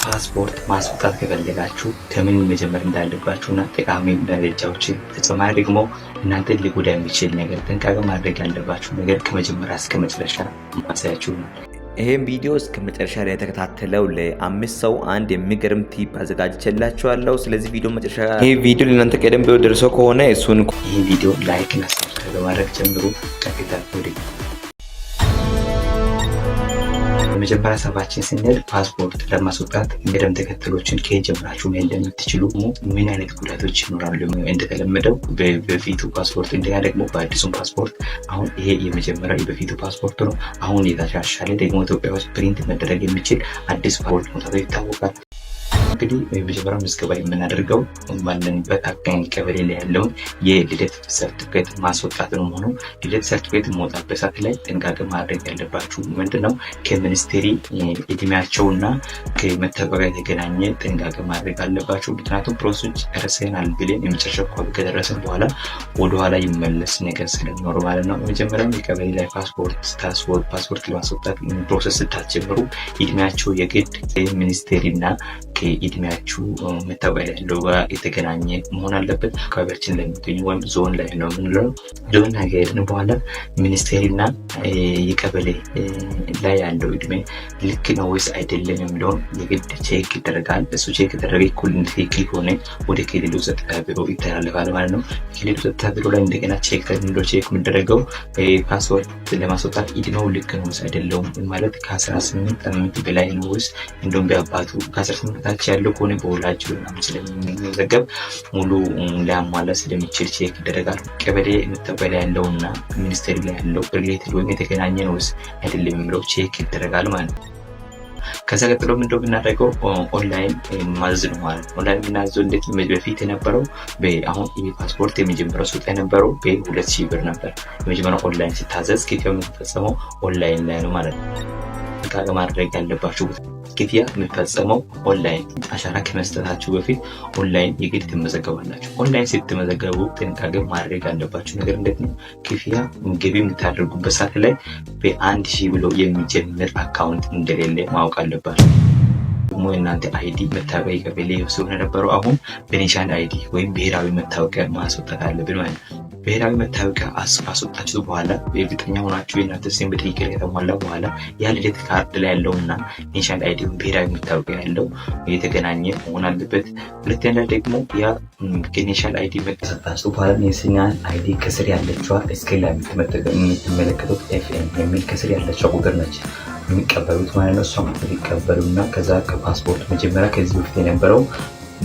ፓስፖርት ማስወጣት ከፈለጋችሁ ከምን መጀመር እንዳለባችሁና ጠቃሚ መረጃዎችን፣ ተጨማሪ ደግሞ እናንተን ሊጎዳ የሚችል ነገር፣ ጥንቃቄ ማድረግ ያለባችሁ ነገር ከመጀመሪያ እስከ መጨረሻ ማሳያችሁ ነው። ይህም ቪዲዮ እስከ መጨረሻ ላይ የተከታተለው ለአምስት ሰው አንድ የሚገርም tip አዘጋጅቼላችኋለሁ። ስለዚህ ቪዲዮ መጨረሻ ይህ ቪዲዮ ለእናንተ ቀደም ብሎ ደርሶ ከሆነ እሱን ይህ ቪዲዮ like እና subscribe በማድረግ ጀምሩ። ቀጥታ ወደ የመጀመሪያ ሀሳባችን ስንል ፓስፖርት ለማስወጣት ቅደም ተከተሎችን ከየት ጀምራችሁ መሄድ እንደምትችሉ፣ ምን አይነት ጉዳቶች ይኖራሉ። እንደተለመደው በፊቱ ፓስፖርት፣ እንደገና ደግሞ በአዲሱ ፓስፖርት። አሁን ይሄ የመጀመሪያው የበፊቱ ፓስፖርት ነው። አሁን የተሻሻለ ደግሞ ኢትዮጵያ ውስጥ print መደረግ የሚችል አዲስ ፓስፖርት መውጣቱ ይታወቃል። እንግዲህ የመጀመሪያው ምዝገባ የምናደርገው ባለንበት አካባቢ ቀበሌ ላይ ያለውን የልደት ሰርቲፊኬት ማስወጣት ነው። ሆኖ ልደት ሰርቲፊኬት መውጣበት ሰዓት ላይ ጥንቃቄ ማድረግ ያለባችሁ ምንድን ነው? ከ ministry እድሜያቸውና ከመታወቂያ የተገናኘ ጥንቃቄ ማድረግ አለባችሁ። ምክንያቱም process ኡን ጨርሰናል ብለን የመጨረሻ አካባቢ ከደረስን በኋላ ወደኋላ ይመለስ ነገር ስለሚኖር ማለት ነው። የመጀመሪያው የቀበሌ ላይ ፓስፖርት ለማስወጣት process ስታስጀምሩ እድሜያቸው የግድ ministry እና ከእድሜያችሁ መታወቂያ ላይ ያለው ጋር የተገናኘ መሆን አለበት። አካባቢያችን ላይ የሚገኙ ወይም ዞን ላይ ነው የምንለው። ዞን ላይ ከሄድን በኋላ ministry እና የቀበሌ ላይ ያለው እድሜ ልክ ነው ወይስ አይደለም የሚለውን የግድ check ይደረጋል። እሱ check የተደረገ እኩል ትክክል ከሆነ ወደ ክልሉ ጸጥታ ቢሮ ይተላለፋል ማለት ነው። ክልሉ ጸጥታ ቢሮ ላይ እንደገና check check የሚደረገው ፓስፖርት ለማስወጣት እድሜው ልክ ነው ወይስ አይደለውም፣ ማለት ከ18 ዓመት በላይ ነው ወይስ እንደውም ቢያባቱ ከ18 በታች ያለው ከሆነ በወላጅ ምናምን ስለሚመዘገብ ሙሉ ሊያሟላ ስለሚችል check ይደረጋል። ቀበሌ መታወቂያ ያለውና ministry ላይ ያለው related ወይም የተገናኘ ነው ወይስ አይደለም የሚለው check ይደረጋል ማለት ነው። ከዛ ቀጥሎ ምንድነው የምናደርገው? ኦንላይን ማዘዝ ነው ማለት ነው። ኦንላይን የምናዘው እንዴት? በፊት የነበረው አሁን ይህ ፓስፖርት የመጀመሪያው ስወጣ የነበረው በ2000 ብር ነበር። የመጀመሪያው ኦንላይን ሲታዘዝ ክፍያው የሚፈጸመው ኦንላይን ላይ ነው ማለት ነው። ጥንቃቄ ማድረግ ያለባችሁ ክፍያ የሚፈጸመው ኦንላይን፣ አሻራ ከመስጠታችሁ በፊት ኦንላይን የግድ ትመዘገባላችሁ። ኦንላይን ስትመዘገቡ ጥንቃቄ ማድረግ ያለባችሁ ነገር እንዴት ነው? ክፍያ ገቢ የምታደርጉበት ሰዓት ላይ በ1000 ብሎ የሚጀምር account እንደሌለ ማወቅ አለባችሁ። ደግሞ የእናንተ ID መታወቂያ ቀበሌ ስለሆነ የነበረው አሁን በ national ID ወይም ብሔራዊ መታወቂያ ማስወጣት አለብን ማለት ነው። ብሔራዊ መታወቂያ ካስወጣችሁ በኋላ እርግጠኛ ሆናችሁ የእናንተ ስም በትክክል ከተሟላ በኋላ ያ ልደት ካርድ ላይ ያለውና national ID ብሔራዊ መታወቂያ ያለው የተገናኘ መሆን አለበት። ሁለተኛ ደግሞ ያ ከ national ID መቀሰጣችሁ በኋላ national ID ከስር ያለችዋ screen ላይ የምትመለከቱት FN የሚል ከስር ያለችዋ ቁጥር ነች የሚቀበሉት ማለት ነው። እሷን ቁጥር ይቀበሉና ከዛ ከፓስፖርት መጀመሪያ ከዚህ በፊት የነበረው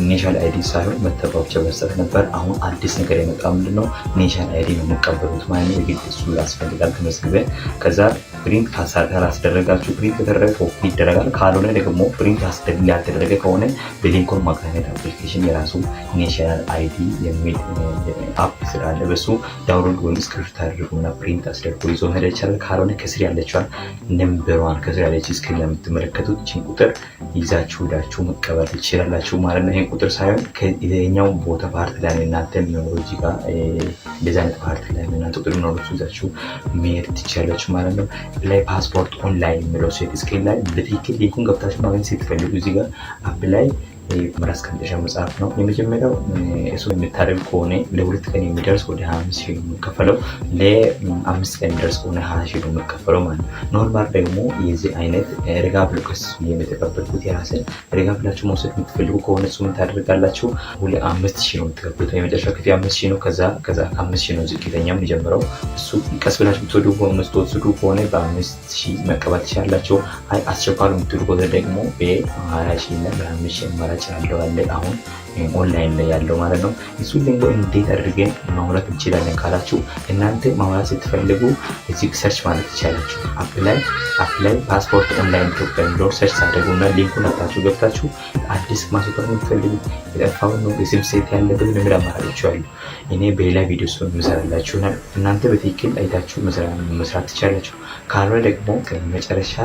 national ID ሳይሆን መታወቂያ ብቻ መስጠት ነበር። አሁን አዲስ ነገር የመጣ ምንድን ነው? National ID ነው የሚቀበሉት ማለት ነው። የግድ እሱ ያስፈልጋል ተመዝግበን ከዛ print ካላስደረጋችሁ print ከተደረገ ኮፒ ይደረጋል። ካልሆነ ደግሞ print ያልተደረገ ከሆነ በሊንኮን ማግኘት application የራሱ national ID የሚል app ስላለ በሱ download ወይም screenshot አድርጎና print አስደርጎ ይዞ መሄድ ይቻላል። ካልሆነ ከስር ያለችዋን number ዋን ከስር ያለች screen የምትመለከቱት ይህችን ቁጥር ይዛችሁ ሄዳችሁ መቀበል ትችላላችሁ ማለት ነው። ይህን ቁጥር ሳይሆን ከየትኛው ቦታ part ላይ እናንተ የሚኖረው እዚህ ጋር እንደዚህ አይነት part ላይ እናንተ ቁጥር የሚኖረው ይዛችሁ መሄድ ትችላላችሁ ማለት ነው። ላይ ፓስፖርት ኦንላይን የሚለው ሴት screen ላይ በትክክል link ኡን ገብታችሁ ማግኘት ስትፈልጉ እዚህ ጋር apply ማስቀመጫ መጽሐፍ ነው። የመጀመሪያው እሱ የምታደርግ ከሆነ ለ2 ቀን የሚደርስ ወደ 25,000 ነው የሚከፈለው። ለ5 ቀን የሚደርስ ከሆነ 20,000 ነው የሚከፈለው ማለት ነው። Normal ደግሞ የዚህ አይነት ረጋ ብሎ ቀስ የተቀበልኩት የራስን ረጋ ብላችሁ መውሰድ የምትፈልጉ ከሆነ እሱ ምን ታደርጋላችሁ? 5,000 ነው የምትከፍሉት። የመጨረሻው ክፍያ 5,000 ነው። ከዛ ከ5,000 ነው ዝቅተኛ የሚጀምረው። እሱ ቀስ ብላችሁ የምትወስዱ ከሆነ በ5,000 መቀበል ትችላላችሁ። አይ አስቸኳይ የምትሉ ከሆነ ደግሞ በ20,000 እና በ5,000 አማራጭ ያለው አለ አሁን ኦንላይን ላይ ያለው ማለት ነው። እሱን ደግሞ እንዴት አድርገን ማሙላት እንችላለን ካላችሁ እናንተ ማሙላት ስትፈልጉ እዚህ search ማለት ትችላላችሁ። Apply passport online ኢትዮጵያ የሚለውን search ታደርጉና link ኡን አታችሁ ገብታችሁ አዲስ ማስወጣት የምትፈልጉ የጠፋውን ነው የስም ስህተት ያለበት የሚል አማራጮች አሉ። እኔ በሌላ ቪዲዮ እሱን የምሰራላችሁ እናንተ በትክክል አይታችሁ መስራት ትችላላችሁ። ካልሆነ ደግሞ መጨረሻ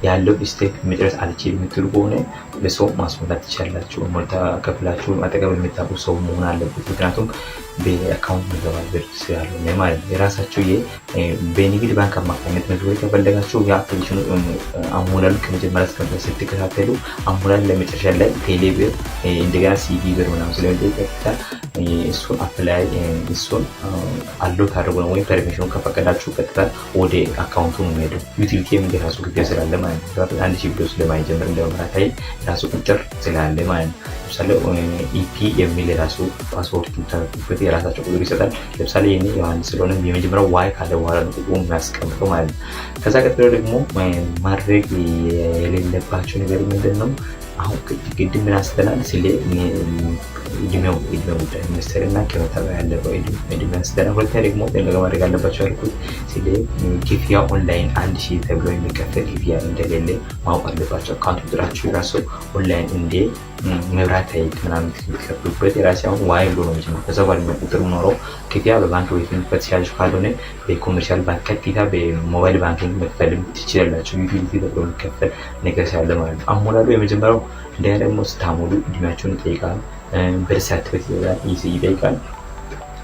ያለው step መጨረስ አልችል የምትሉ ከሆነ በሰው ማስሞላት ትችላላችሁ። ሞልታ ከፍላችሁ አጠገብ የሚታቁ ሰው መሆን አለበት። ምክንያቱም በ account የሚገባ ብር ስላልሆነ ማለት ነው። የራሳቸው በንግድ ባንክ አማካኝነት መግባት ከፈለጋችሁ የ application ኑ አሞላሉ ከመጀመሪያ እስከ ስትከታተሉ አሞላል ለመጨረሻ ላይ ቴሌ ብር እንደገና CBE ብር ምናምን ስለሚጠይቅ ቀጥታ እሱን apply እሱን allow ታደርጉ ነው ወይም permission ኑን ከፈቀዳችሁ ቀጥታ ወደ account ኡ ነው የሚሄደው። Utility የሚል የራሱ ክፍያ ስላለ ማለት ነው። 1000 ብር ስለማይጀምር እንደ መብራት ኃይል የራሱ ቁጥር ስላለ ማለት ነው። ለምሳሌ EP የሚል የራሱ ፓስፖርት የምታደርጉበት የራሳቸው ቁጥር ይሰጣል። ለምሳሌ የኔ ዮሐንስ ስለሆነ የመጀመሪያው Y ካለ በኋላ ነው ቁጥሩ የሚያስቀምጠው ማለት ነው። ከዛ ቀጥሎ ደግሞ ማድረግ የሌለባቸው ነገር ምንድን ነው? አሁን ቅድም ምን አንስተናል? ስለ እድሜው ጉዳይ ሚኒስትር እና ከመታወቂያ ያለፈው እድሜ አንስተናል። ሁለተኛ ደግሞ ጥንቃቄ ማድረግ አለባቸው ያልኩት ስለ ክፍያ ኦንላይን 1000 ተብሎ የሚከፈል ክፍያ እንደሌለ ማወቅ አለባቸው። Account ቁጥራችሁ የራሱ ኦንላይን እንደ መብራት ኃይል ምናምን የምትከፍሉበት የራሴ አሁን Y ብሎ ነው የሚጀምረው። ከዛ በኋላ ቁጥር ኖረው ክፍያ በባንክ ቤት መክፈል ትችላላችሁ። ካልሆነ በ commercial bank ቀጥታ በ mobile banking መክፈልም ትችላላችሁ። Utility ተብሎ የሚከፈል ነገር ስላለ ማለት ነው። አሞላሉ የመጀመሪያው እንደገና ደግሞ ስታሞሉ እድሜያቸውን ይጠይቃል። Birth certificate ይጠይቃል።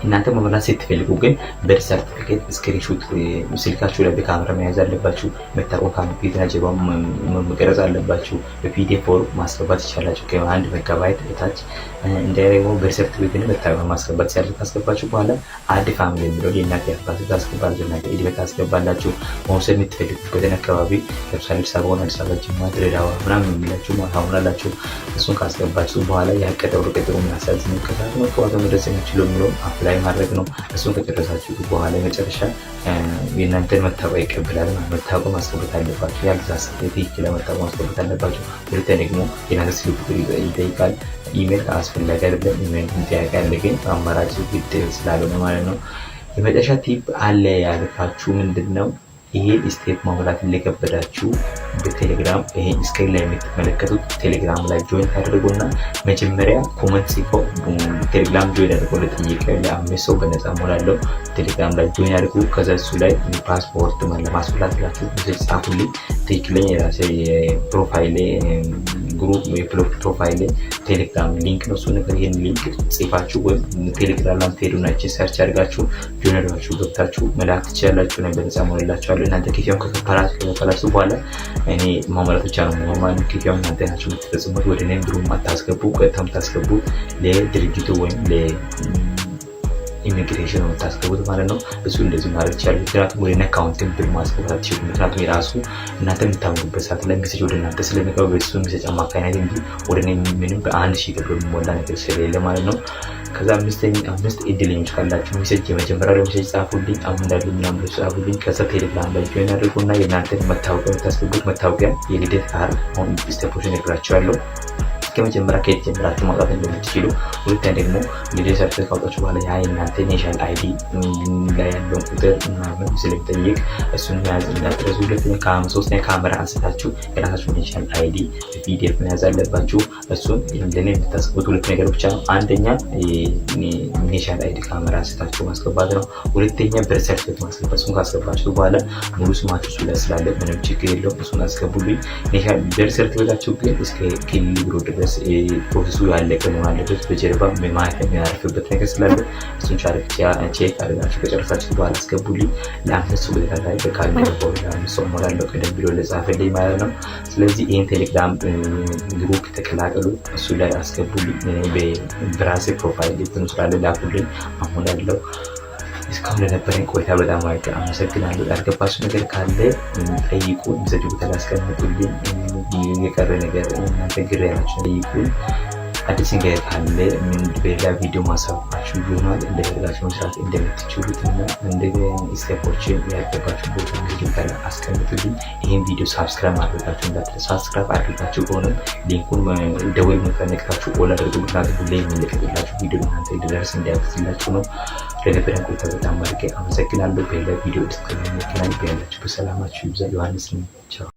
እናንተ መሙላት ስትፈልጉ ግን birth certificate screenshot ስልካችሁ ላይ በካሜራ መያዝ አለባችሁ። መታወቂያ ፊትና ጀርባ መቅረጽ አለባችሁ። በ PDF form ማስገባት ይቻላችሁ ከ1 ሜጋባይት በታች። እንደ ደግሞ birth certificate ን መታወቂያ ማስገባት ይቻላል። ካስገባችሁ በኋላ add family የሚለው የእናት የአባት ታስገባላችሁ፣ እናንተ እድሜ ታስገባላችሁ። መውሰድ የምትፈልጉበትን አካባቢ ለምሳሌ አዲስ አበባ ሆነ አዲስ አበባ፣ ጅማ፣ ድሬዳዋ ምናምን የሚላችሁ ታሙላላችሁ። እሱን ካስገባችሁ በኋላ ያቀደው ቀጠሮ ምን ያህል ነው ከሰዓት ነው ጠዋት መድረስ የሚችለው የሚለውን apply ማድረግ ነው። እሱን ከጨረሳችሁ በኋላ መጨረሻ የእናንተን መታወቂያ ይቀበላል። መታወቂያ ማስገባት አለባችሁ። ያልተሳሳተ ትክክለኛ መታወቂያ ማስገባት አለባችሁ። ሁለተኛ ደግሞ የእናንተ ስልክ ቁጥር ይጠይቃል። ኢሜል አስፈላጊ አይደለም። ኢሜል ጥያቄ አለ፣ ግን አማራጭ ግድ ስላልሆነ ማለት ነው። የመጨረሻ tip አለ ያልኳችሁ ምንድን ነው? ይሄ step ማሙላት ለከበዳችሁ በቴሌግራም ይሄ screen ላይ የምትመለከቱት ቴሌግራም ላይ join ታደርጉና መጀመሪያ comment ጽፈው ቴሌግራም join አድርጎ ለጠየቀ ለአምስት ሰው በነፃ ሞላለው። ቴሌግራም ላይ join አድርጉ። ከዛ እሱ ላይ ፓስፖርት ለማስሞላት ብላችሁ message ጻፉልኝ። ትክክለኛ የራሴ የ profile group የ profile ቴሌግራም link ነው። እሱ ነገር ይህን link ጽፋችሁ ወይም ቴሌግራም ላይ ትሄዱና search አድርጋችሁ join አድርጋችሁ ገብታችሁ መላክ ትችላላችሁ። በነፃ ሞላላችኋለሁ። እናንተ ክፍያውን ከከፈላችሁ በኋላ እኔ ማሟላት ብቻ ነው normal ክፍያውን እናንተ ናችሁ የምትፈጽሙት። ወደ እኔም ብሩም አታስገቡ። ቀጥታ የምታስገቡት ለድርጅቱ ወይም ኢሚግሬሽን ነው የምታስገቡት ማለት ነው። እሱ እንደዚህ ማድረግ ይችላል። ምክንያቱም ወደ account ን ብር ማስገባት አትችሉም። ምክንያቱም የራሱ እናንተ የምታምኑበት ሰዓት ላይ message ወደ እናንተ ስለሚገባ በሱ message አማካኝነት እንጂ ወደ እኔ ምንም በ1000 ተብሎ የሚሞላ ነገር ስለሌለ ማለት ነው። ከዛ አምስት እድለኞች ካላችሁ message የመጀመሪያ ላይ message ጻፉልኝ፣ አሁን እንዳሉ ምናምን ብላችሁ ጻፉልኝ። ከዛ ቴሌግራም ላይ join አድርጉና የእናንተን መታወቂያ የምታስገቡት መታወቂያ የልደት ካርድ አሁን step ኦችን እነግራችኋለሁ። ከመጀመሪያ ከየት ጀምራችሁ ማውጣት እንደምትችሉ፣ ሁለተኛ ደግሞ ልደት ሰርቲፊኬት ካወጣችሁ በኋላ ያ የእናንተ national ID ላይ ያለውን ቁጥር ምናምን ስለሚጠይቅ እሱን መያዝ እንዳትረሱ። ሁለተኛ ሶስተኛ ካሜራ አንስታችሁ የራሳችሁ national ID PDF መያዝ አለባችሁ። እሱን ለእኔ የምታስገቡት ሁለት ነገር ብቻ ነው። አንደኛ national ID ካሜራ አንስታችሁ ማስገባት ነው። ሁለተኛ birth certificate ማስገባት። እሱን ካስገባችሁ በኋላ ሙሉ ስማችሁ እሱ ላይ ስላለ ምንም ችግር የለውም። እሱን አስገቡልኝ። Birth certificate ኣችሁ ግን እስከ ክልል ቢሮ ድረስ process ኡ ያለቀ መሆን አለበት። በጀርባ ማየት የሚያርፍበት ነገር ስላለ እሱን check አድርጋችሁ ከጨረሳችሁ በኋላ አስገቡልኝ። ለአምስት ሰው በተከታታይ በቃል እንደገባው ለአምስት ሰው እሞላለሁ ቀደም ብሎ ለጻፈልኝ ማለት ነው። ስለዚህ ይህን ቴሌግራም group ተቀላቀሉ፣ እሱ ላይ አስገቡልኝ። በራሴ profile እንትኑ ስላለ ላኩልኝ። አሁን ያለው እስካሁን ለነበረኝ ቆይታ በጣም አድርጌ አመሰግናለሁ። ያልገባችሁ ነገር ካለ ጠይቁ፣ message ቦታ ላይ አስቀምጡልኝ። የቀረ ነገር እናንተ ግር ያላችሁ ጠይቁን። አዲስ ነገር ካለ በሌላ ቪዲዮ ማሳወቃችሁ ይሆናል። እንደፈለጋችሁ መስራት እንደምትችሉት እና እንደ step ኦችን ያልገባችሁ ቦታ message ቦታ ላይ አስቀምጡልኝ። ይህን ቪዲዮ subscribe አድርጋችሁ እንዳትረሱ። Subscribe አድርጋችሁ ከሆነ link ኡን ደወል መፈነቅታችሁ all አድርጉ። ምክንያቱም ሁሌ የሚለቀቅላችሁ ቪዲዮ እናንተ ድረስ እንዲያግዝላችሁ ነው። ለነበረን ቆይታ በጣም አድርጌ አመሰግናለሁ። በሌላ ቪዲዮ እስከምንገናኝ በያላችሁ በሰላማችሁ ይብዛ። ዮሐንስ ነኝ። ቻው።